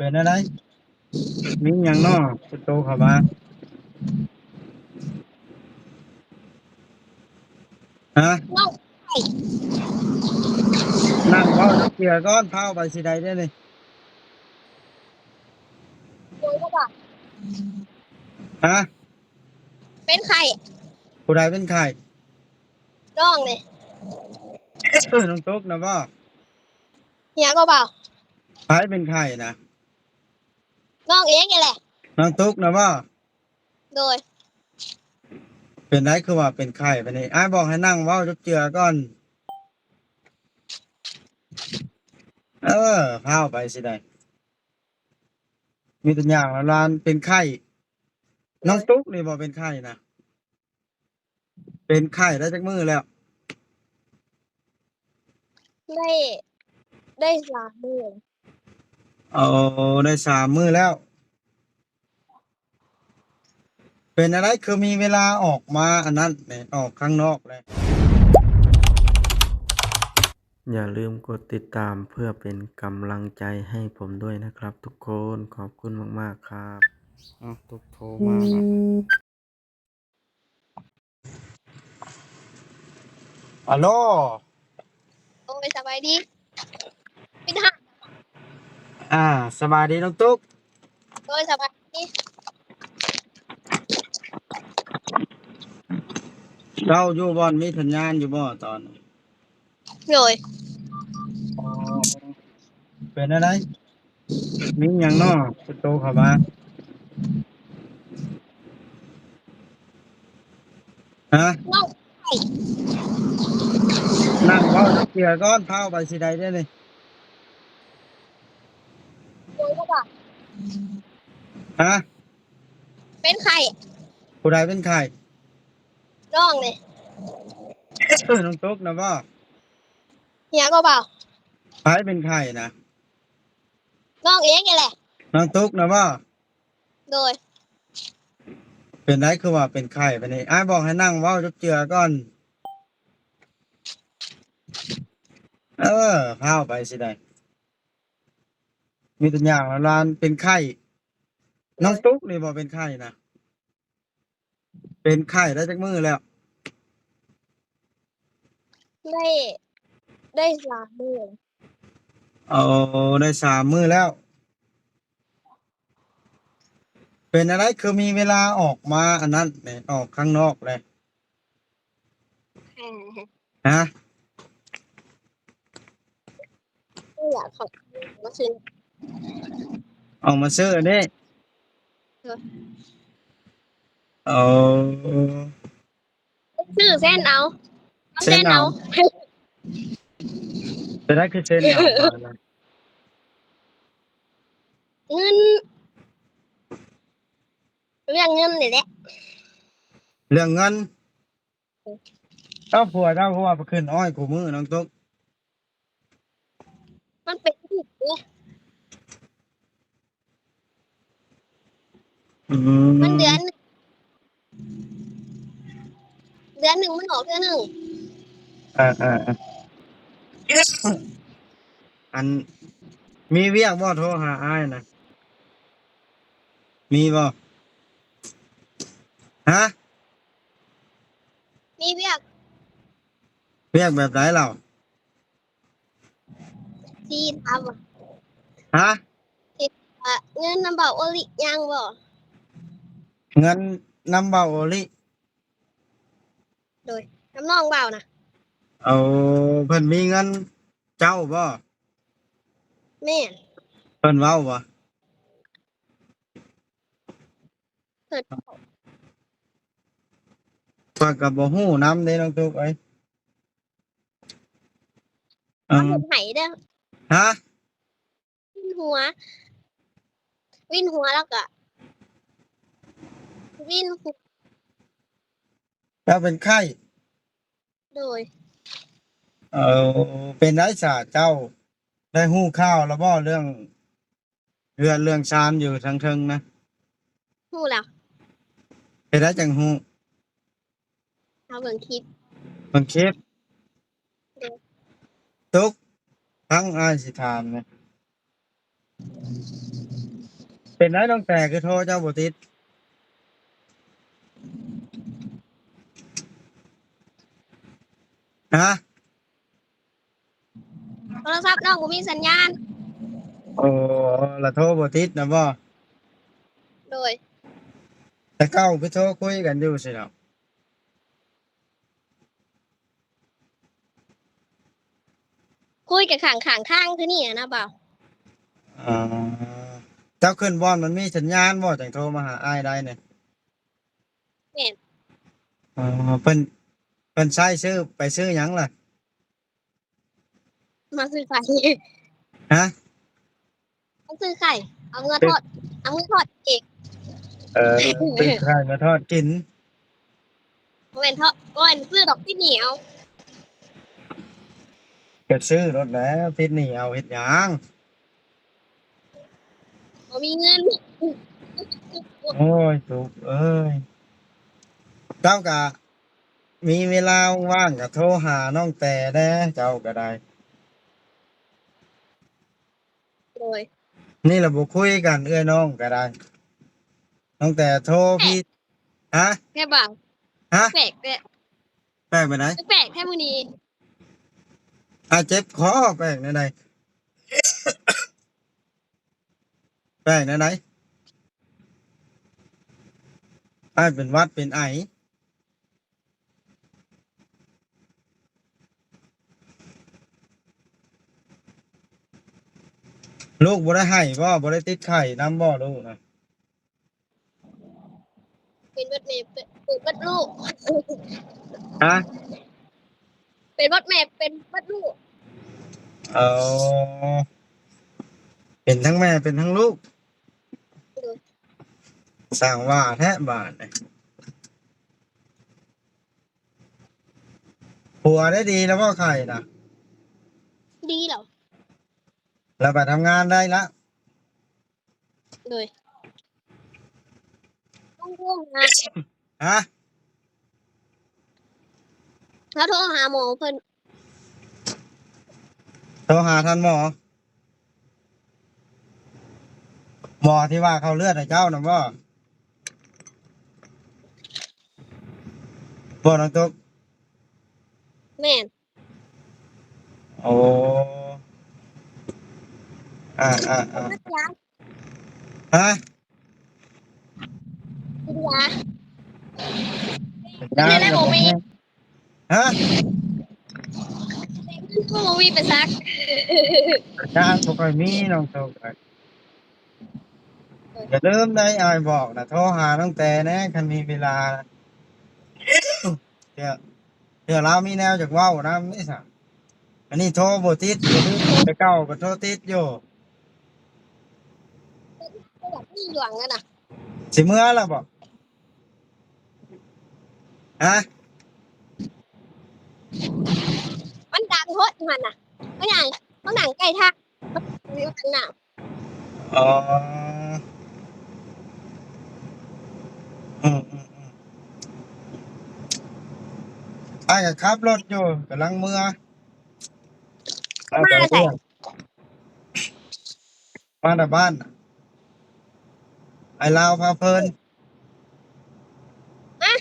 ເປັນແນວໃດ? ມີຫຍັງເນາະ ໂທເຂົ້າມາ? ຮະ? ນັ່ງເວົ້າຈັກເທື່ອກ່ອນ ພາວໄປຊິໄດ້ເດ້ນີ້. ຮະ? ເປັນໄຂ້. ຜູ້ໃດເປັນໄຂ້? ນ້ອງນີ້. ນ້ອງຕຸກນະບໍ່? ເຫື່ອກໍເບົາ. ໃຜເປັນໄຂ້ນະ? ນ້ອງເອງນີ້ແຫຼະ. ນ້ອງຕຸກນະບໍ່? ໂດຍ. ເປັນໃດຄືວ່າເປັນໄຂ້ບາດນີ້? ອ້າຍບອກໃຫ້ນັ່ງເວົ້າຈັກເທື່ອກ່ອນ. ເອີ ພາວໄປຊິໄດ້. ມີແຕ່ຍ່າງລານເປັນໄຂ້. ໂດຍ. ນ້ອງຕຸກນີ້ບໍ່ເປັນໄຂ້ນະ? ເປັນໄຂ້ໄດ້ຈັກມື້ແລ້ວ? ໄດ້ ໄດ້ສາມມື້. ໂອ້ ໄດ້ສາມມື້ແລ້ວ. ເປັນແນວໃດຄືມີເວລາອອກມາອັນນັ້ນແຫຼະ ອອກຂ້າງນອກແຫຼະ? ຢ່າລືມກົດຕິດຕາມເພື່ອເປັນກຳລັງໃຈໃຫ້ຜົມດ້ວຍນະຄັບທຸກຄົນ. ຂອບຄຸນມາກໆຄັບ. ເອົ້າ ຕຸກໂທມາລະ. ອາໂລ. ໂອ້ຍ ສະບາຍດີ. ເປັນຫາ ອ່າ ສະບາຍດີນ້ອງຕຸກ. ໂດຍ ສະບາຍດີ. ເຈົ້າຢູ່ບ່ອນມີສັນຍານຢູ່ບໍ່ຕອນນີ້? ໂດຍ. ອໍ ເປັນແນວໃດ? ມີຫຍັງເນາະ ໂທເຂົ້າມາ? ຮະ? ເວົ້າ ນັ່ງເວົ້າຈັກເທື່ອກ່ອນ ພາວໄປຊິໄດ້ເດ້ນີ້. ຮະ? ເປັນໄຂ້. ຜູ້ໃດເປັນໄຂ້? ນ້ອງນີ້. ນ້ອງຕຸກນະບໍ່? ເຫື່ອກໍເບົາ. ໃຜເປັນໄຂ້ນະ? ນ້ອງເອງນີ້ແຫຼະ. ນ້ອງຕຸກນະບໍ່? ໂດຍ. ເປັນໃດຄືວ່າເປັນໄຂ້ບາດນີ້? ອ້າຍບອກໃຫ້ນັ່ງເວົ້າຈັກເທື່ອກ່ອນ. ເອີ ພາວໄປຊິໄດ້. ມີແຕ່ຍ່າງລານເປັນໄຂ້. ໂດຍ. ນ້ອງຕຸກນີ້ບໍ່ເປັນໄຂ້ນະ? ເປັນໄຂ້ໄດ້ຈັກມື້ແລ້ວ? ໄດ້ ໄດ້ສາມມື້. ໂອ້ ໄດ້ສາມມື້ແລ້ວ. ເປັນແນວໃດຄືມີເວລາອອກມາອັນນັ້ນແຫຼະ ອອກຂ້າງນອກແຫຼະ? ຮະ? ຢາກເຂົ້າມາຊື້ ອອກມາຊື້ອັນນີ້. ໂດຍ. ໂອ້ ຊື້ເຊັນເອົາ ເຊັນເອົາ. ເປັນໄດຄືເຊັນເອົາ? ເງິນ ເລື່ອງເງິນນີ້ແຫຼະ. ເລື່ອງເງິນ? ເອີ ເຈົ້າຜົວເຈົ້າຄືວ່າໄປຂຶ້ນອ້ອຍຄູ່ມື້ນ້ອງຕຸກ? ມັນເປັນ ອືມ ມັນເດືອນ ເດືອນໜຶ່ງມັນອອກເທື່ອໜຶ່ງ. ເອີໆໆ ອັນ ມີວຽກບໍ່ ໂທຫາອ້າຍນະ? ມີບໍ່? ຮະ? ມີວຽກ. ວຽກແບບໃດລາວ? ຊິຖາມວ່າ ຮະ? ເຫັນວ່າເງິນນຳເບົາໂອລິຍັງບໍ່? ເງິນນຳເບົາໂອລິ? ໂດຍ ນຳນ້ອງເບົານະ. ເອົາ ເພິ່ນມີເງິນເຈົ້າບໍ່? ແມ່ນ. ເພິ່ນເວົ້າບໍ່? ເພິ່ນ ຂ້ອຍກໍບໍ່ຮູ້ນຳເດ້ນ້ອງຕຸກເອີຍ. ເອີ ເພິ່ນໃຫ້ເດີ້. ຮະ? ວິນຫົວ ວິນຫົວແລ້ວກໍ ວິນຫົວ. ເຈົ້າເປັນໄຂ້? ໂດຍ. ເອີ ເປັນໄດສະ ເຈົ້າໄດ້ຮູ້ຂ່າວແລ້ວບໍ່ ເລື່ອງເຮືອນເລື່ອງຊານຢູ່ທາງເທິງນະ? ຮູ້ແລ້ວ. ເຮັດໃດຈັ່ງຮູ້? ເຮົາເບິ່ງຄລິບ. ເບິ່ງຄລິບ? ໂດຍ. ຕຸກ ຟັງອ້າຍຊິຖາມນະ. ເປັນໄດນ້ອງແຕ່ ຄືໂທເຈົ້າບໍ່ຕິດ? ຮະ? ໂທລະສັບນ້ອງບໍ່ມີສັນຍານ. ໂອ້ ລະໂທບໍ່ຕິດນະບໍ? ໂດຍ. ແຕ່ເກົ່າຄືໂທຄຸຍກັນຢູ່ຊີ້ເນາະ? ຄຸຍກັນຂ້າງໆທາງຄືນີ້ນະບ່າວ. ອໍ ເຈົ້າຂຶ້ນບ່ອນມັນມີສັນຍານບໍ່ ຈັ່ງໂທມາຫາອ້າຍໄດ້ນີ້? ແມ່ນ. ອໍ ເພິ່ນ ເພິ່ນໃຊ້ຊື້ ໄປຊື້ຫຍັງລະ? ມາຊື້ໄຂ່. ຮະ? ມາຊື້ໄຂ່ ເອົາເມືອທອດ ເອົາເມືອທອດເອງ. ເອີ ຊື້ໄຂ່ມາທອດກິນ. ບໍ່ແມ່ນເທາະ ບໍ່ແມ່ນຊື້ດອກ ຕິດໜີ້ເອົາ. ກໍຊື້ໂລດແຫຼະ ຕິດໜີ້ເອົາເຮັດຫຍັງ? ບໍ່ມີເງິນ. ໂອ້ຍ ຕຸກເອີຍ ເຈົ້າກະມີເວລາວ່າງກະໂທຫານ້ອງແຕ່ແດ່ ເຈົ້າກະໄດ້. ໂດຍ. ນີ້ລະບໍ່ຄຸຍກັນ ເອື້ອຍນ້ອງກະໄດ້ ນ້ອງແຕ່ໂທ ແປກ ພີ່ ຮະ? ແປກບໍ່? ຮະ? ແປກແທ້. ແປກໄປໃດ? ແປກແທ້ມື້ນີ້. ອາ ເຈັບຄໍ ແປກແນວໃດ? ແປກແນວໃດ? ອ້າຍເປັນຫວັດເປັນໄອ. ລູກບໍ່ໄດ້ໄຫ້ບໍ? ບໍ່ໄດ້ຕິດໄຂ້ນຳບໍລູກນະ? ເປັນຫວັດແມ່ ເປັນ ເປັນຫວັດລູກ. ຮະ? ເປັນຫວັດແມ່ ເປັນຫວັດລູກ. ເອົາ ເປັນທັງແມ່ເປັນທັງລູກ. ໂດຍ. ຊ່າງວ່າແທ້ບາດນີ້. ຜົວໄດ້ດີແລ້ວບໍ່ ໄຂ້ນະ? ດີແລ້ວ. ແລ້ວໄປທຳງານໄດ້ລະ? ໂດຍ. ຕ້ອງໂທຫາ. ຮະ? ລາວໂທຫາໝໍເພິ່ນ. ໂທຫາທ່ານໝໍ? ໝໍທີ່ວ່າເຂົ້າເລືອດໃຫ້ເຈົ້ານະບໍ? ບໍ່ ນ້ອງຕຸກ? ແມ່ນ. ໂອ້ ອາ ອາ ອາ. ຮະ? ກິນຢາ. ຢາ ເປັນໄດ້ບໍ່ມີ. ຮະ? ເງິນບໍ່ມີໄປສັກ. ຢາບໍ່ຄ່ອຍມີນ້ອງໂຊກ. ຢ່າລືມໄດ໋ ອ້າຍບອກນະ ໂທຫານ້ອງແຕ່ແດ່ ຄັນມີເວລາ. ເທື່ອ ເທື່ອລາວມີແນວຢາກເວົ້ານຳເດ້ຊະ. ອັນນີ້ໂທບໍ່ຕິດ ແຕ່ເກົ່າກໍໂທຕິດຢູ່. ມີດວງແລ້ວນະ. ຊິເມືອແລ້ວບໍ? ຮະ? ມັນດັງໂພດຢູ່ຫັ້ນນະ. ເອີຍ ເຮົານັ່ງໃກ້ທາງ. ອໍ ອືມໆໆ ອ້າຍກໍຂັບລົດຢູ່ ກຳລັງເມືອ. ມາແຕ່ໃສ? ມາແຕ່ບ້ານ ອ້າຍລາວພາເພີນ. ຮະ?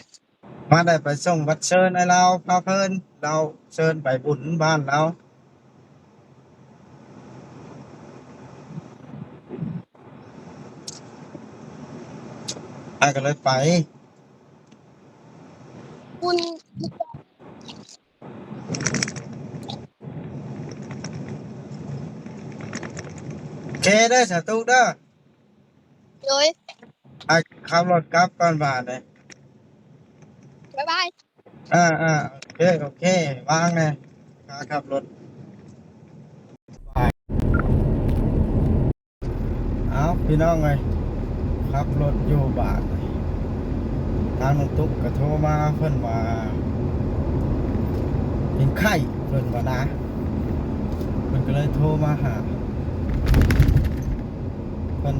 ມາໄດ້ໄປສົ່ງບັດເຊີນໃຫ້ລາວພາເພີນ ລາວເຊີນໄປບຸນບ້ານລາວ ອ້າຍກໍເລີຍໄປ. ບຸນ ໂອເຄເດີ ສາທຸເດີ. ໂດຍ. ອ້າຍຂັບລົດກັບກ່ອນບາດນີ້. ບາຍບາຍ. ອ່າໆ ໂອເຄ ໂອເຄ ວາງແດ່ ຂາຂັບລົດ. ເອົາ ພີ່ນ້ອງເອີຍ ຂັບລົດຢູ່ບາດນີ້ ທາງນ້ອງຕຸກກໍໂທມາ ເພິ່ນວ່າເປັນໄຂ້ ເພິ່ນວ່ານະ ເພິ່ນກໍເລີຍໂທມາຫາ. ເພິ່ນ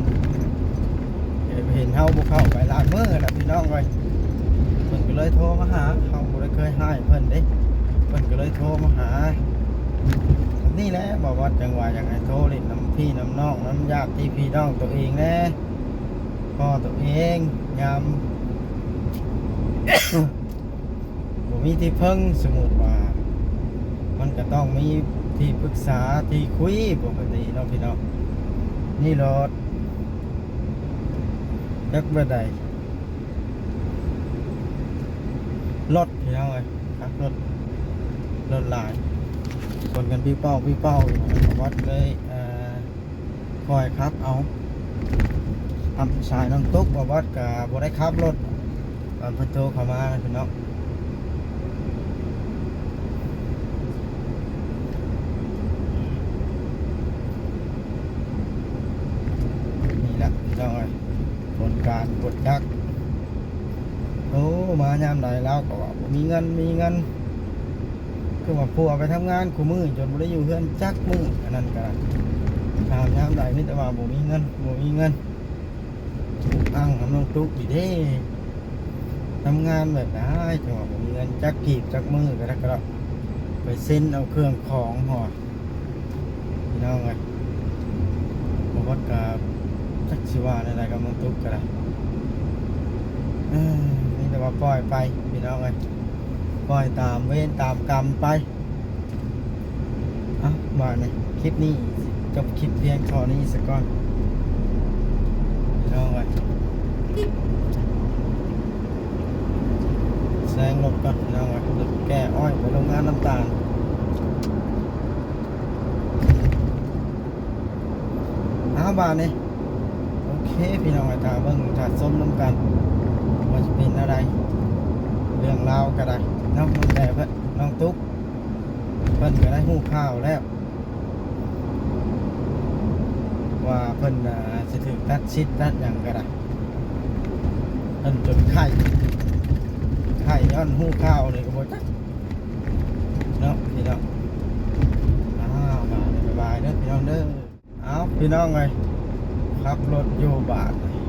ເຫັນເຮົາບໍ່ເຂົ້າໄປຫຼາຍມື້ແລ້ວ ພີ່ນ້ອງເອີຍ ເພິ່ນກໍເລີຍໂທມາຫາ. ເຮົາບໍ່ໄດ້ເຄີຍຮ້າຍເພິ່ນເດ້ ເພິ່ນກໍເລີຍໂທມາຫາ. ແບບນີ້ແຫຼະ ບ່າວວັດຈັ່ງວ່າຢາກໃຫ້ໂທຫຼິ້ນນຳພີ່ນຳນ້ອງ ນຳຍາດຕິພີ່ນ້ອງໂຕເອງແດ່. ພໍໂຕເອງ ຍາມ ບໍ່ມີທີ່ເພິ່ງ ສົມມຸດວ່າ ມັນກໍຕ້ອງມີທີ່ປຶກສາ ທີ່ຄຸຍປົກກະຕິເນາະພີ່ນ້ອງ. ນີ້ລົດ ຈັກແບບໃດ ລົດພີ່ນ້ອງເອີຍ ຂັບລົດ ລົດຫຼາຍ ຊົນກັນປິວເປົ່າ ປິວເປົ່າຢູ່ ບ່າວບອດເລີຍ ເອີ ຄ່ອຍຂັບເອົາ. ທາງສາຍນ້ຳຕົກ ບ່າວບອດກໍບໍ່ໄດ້ຂັບລົດ ຕອນເພິ່ນໂທເຂົ້າມານະພີ່ນ້ອງ. ນີ້ແຫຼະພີ່ນ້ອງເອີຍ ຜົນການກົດຈັກ. ໂອ້ ມາຍາມໃດລາວກໍວ່າບໍ່ມີເງິນ ມີເງິນ ຄືວ່າຜົວໄປທຳງານຄູ່ມື້ ຈົນບໍ່ໄດ້ຢູ່ເຮືອນຈັກມື້. ອັນນັ້ນກໍໄດ້ ຖາມຍາມໃດມີແຕ່ວ່າບໍ່ມີເງິນ ບໍ່ມີເງິນ. ອ້າງນຳນ້ອງຕຸກອີກເດ້ ທຳງານແບບໃດ ຈັ່ງວ່າບໍ່ມີເງິນຈັກກີບຈັກມື້ກໍໄດ້ ກໍໄດ້ໄປເຊັນເອົາເຄື່ອງຂອງຮອດ ພີ່ນ້ອງເອີຍ. ບໍ່ຮອດກໍຈັກຊິວ່າແນວໃດກັບນ້ອງຕຸກກໍໄດ້ ເອີ ມີແຕ່ວ່າປ່ອຍໄປພີ່ນ້ອງເອີຍ ປ່ອຍຕາມເວນຕາມກຳໄປ. ເອົ້າ ບາດນີ້ ຄລິບນີ້ຊິຈົບຄລິບພຽງເທົ່ານີ້ສາກ່ອນ ພີ່ນ້ອງເອີຍ. ແຊງລົດກ່ອນ ພີ່ນ້ອງເອີຍ ລົດແກ່ອ້ອຍໄປໂຮງງານນ້ຳຕານ. ເອົາ ບາດນີ້ ໂອເຄ ພີ່ນ້ອງເອີຍ ຖ້າເບິ່ງຖ້າຊົມນຳກັນ ວ່າຊິເປັນແນວໃດ ເລື່ອງລາວກໍໄດ້ເນາະ ແຕ່ເພິ່ນ ນ້ອງຕຸກ ເພິ່ນກໍໄດ້ຮູ້ຂ່າວແລ້ວ ວ່າເພິ່ນ ອ່າ ຊິຖືກຕັດສິດຕັດຫຍັງກໍໄດ້ ເພິ່ນຈົນໄຂ້ ໄຂ້ຍ້ອນຮູ້ຂ່າວນີ້ກໍບໍ່ຈັກເນາະ ພີ່ນ້ອງ. ອ້າວ ບາດນີ້ ບາຍບາຍເດີ ພີ່ນ້ອງເດີ. ເອົາ ພີ່ນ້ອງເອີຍ ຂັບລົດຢູ່ບາດນີ້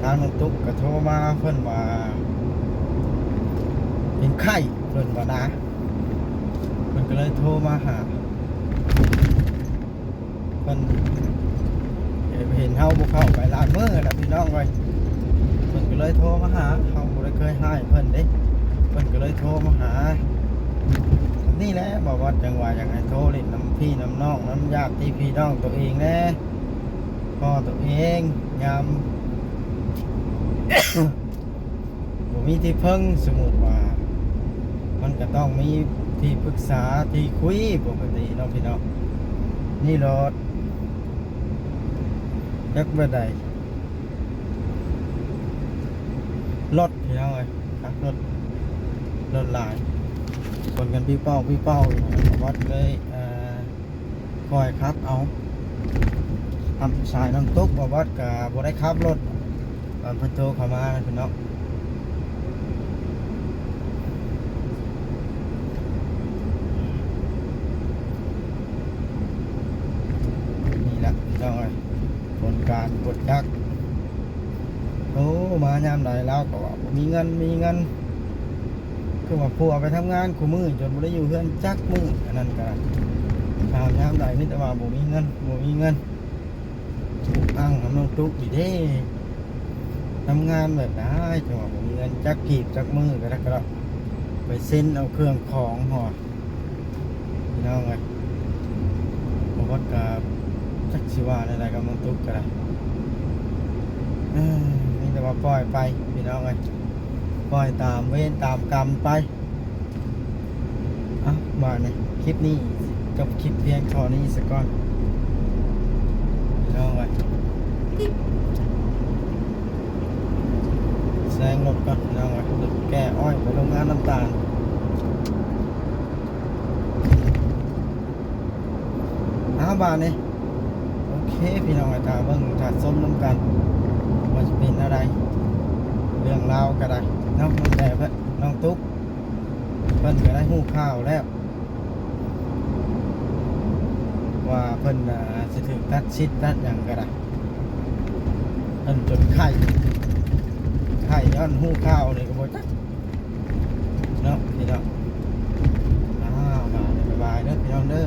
ທາງນ້ອງຕຸກກໍໂທມາ ເພິ່ນວ່າເປັນໄຂ້ ເພິ່ນວ່ານະ ເພິ່ນກໍເລີຍໂທມາຫາ ເພິ່ນເຫັນເຮົາບໍ່ເຂົ້າໄປຫຼາຍມື້ແລ້ວ ພີ່ນ້ອງເອີຍ ເພິ່ນກໍເລີຍໂທມາຫາ ເຮົາບໍ່ໄດ້ເຄີຍຮ້າຍເພິ່ນເດ້ ເພິ່ນກໍເລີຍໂທມາຫາ. ນີ້ແຫຼະ ບ່າວບອດຈັ່ງວ່າຢາກໃຫ້ໂທຫຼິ້ນນຳພີ່ນຳນ້ອງ ນຳຍາດຕິພີ່ນ້ອງໂຕເອງແດ່ ພໍໂຕເອງ ຍາມ ບໍ່ມີທີ່ເພິ່ງ ສົມມຸດວ່າ ມັນກໍຕ້ອງມີທີ່ປຶກສາ ທີ່ຄຸຍປົກກະຕິເນາະພີ່ນ້ອງ. ນີ້ລົດ ຈັກແບບໃດ ລົດພີ່ນ້ອງເອີຍ ຂັບລົດ ລົດຫຼາຍ ຊົນກັນປິວເປົ່າ ປິວເປົ່າຢູ່ ບ່າວບອດເລີຍ ເອີ ຄ່ອຍຂັບເອົາ. ທາງສາຍນ້ຳຕົກ ບ່າວບອດກໍບໍ່ໄດ້ຂັບລົດ ຕອນເພິ່ນໂທເຂົ້າມານະພີ່ນ້ອງ. ນີ້ແຫຼະພີ່ນ້ອງເອີຍ ຜົນການກົດຈັກ. ໂອ້ ມາຍາມໃດລາວກໍວ່າບໍ່ມີເງິນ ມີເງິນ ຄືວ່າຜົວໄປທຳງານຄູ່ມື້ ຈົນບໍ່ໄດ້ຢູ່ເຮືອນຈັກມື້. ອັນນັ້ນກໍໄດ້ ຖາມຍາມໃດມີແຕ່ວ່າບໍ່ມີເງິນ ບໍ່ມີເງິນ ອ້າງນຳນ້ອງຕຸກອີກເດ້ ທຳງານແບບໃດ ຈັ່ງວ່າບໍ່ມີເງິນຈັກກີບຈັກມື້ກໍໄດ້ ກໍໄດ້ໄປເຊັນເອົາເຄື່ອງຂອງຮອດ ພີ່ນ້ອງເອີຍ. ບໍ່ຮອດກໍຈັກຊິວ່າແນວໃດກັບນ້ອງຕຸກກໍໄດ້ ເອີ ມີແຕ່ວ່າປ່ອຍໄປ ພີ່ນ້ອງເອີຍ ປ່ອຍຕາມເວນຕາມກຳໄປ. ເອົ້າ ບາດນີ້ ຄລິບນີ້ຊິຈົບຄລິບພຽງເທົ່ານີ້ສາກ່ອນ ພີ່ນ້ອງເອີຍ. ແຊງລົດກ່ອນ ພີ່ນ້ອງເອີຍ ລົດແກ່ອ້ອຍໄປໂຮງງານນ້ຳຕານ. ເອົາ ບາດນີ້ ໂອເຄ ພີ່ນ້ອງເອີຍ ຖ້າເບິ່ງຖ້າຊົມນຳກັນ ວ່າຊິເປັນແນວໃດ ເລື່ອງລາວກໍໄດ້ເນາະ ແຕ່ເພິ່ນ ນ້ອງຕຸກ ເພິ່ນກໍໄດ້ຮູ້ຂ່າວແລ້ວ ວ່າເພິ່ນ ອ່າ ຊິຖືກຕັດສິດຕັດຫຍັງກໍໄດ້ ເພິ່ນຈົນໄຂ້ ໄຂ້ຍ້ອນຮູ້ຂ່າວນີ້ກໍບໍ່ຈັກເນາະ ພີ່ນ້ອງ. ອ້າວ ບາຍ ບາຍເດີ ພີ່ນ້ອງເດີ.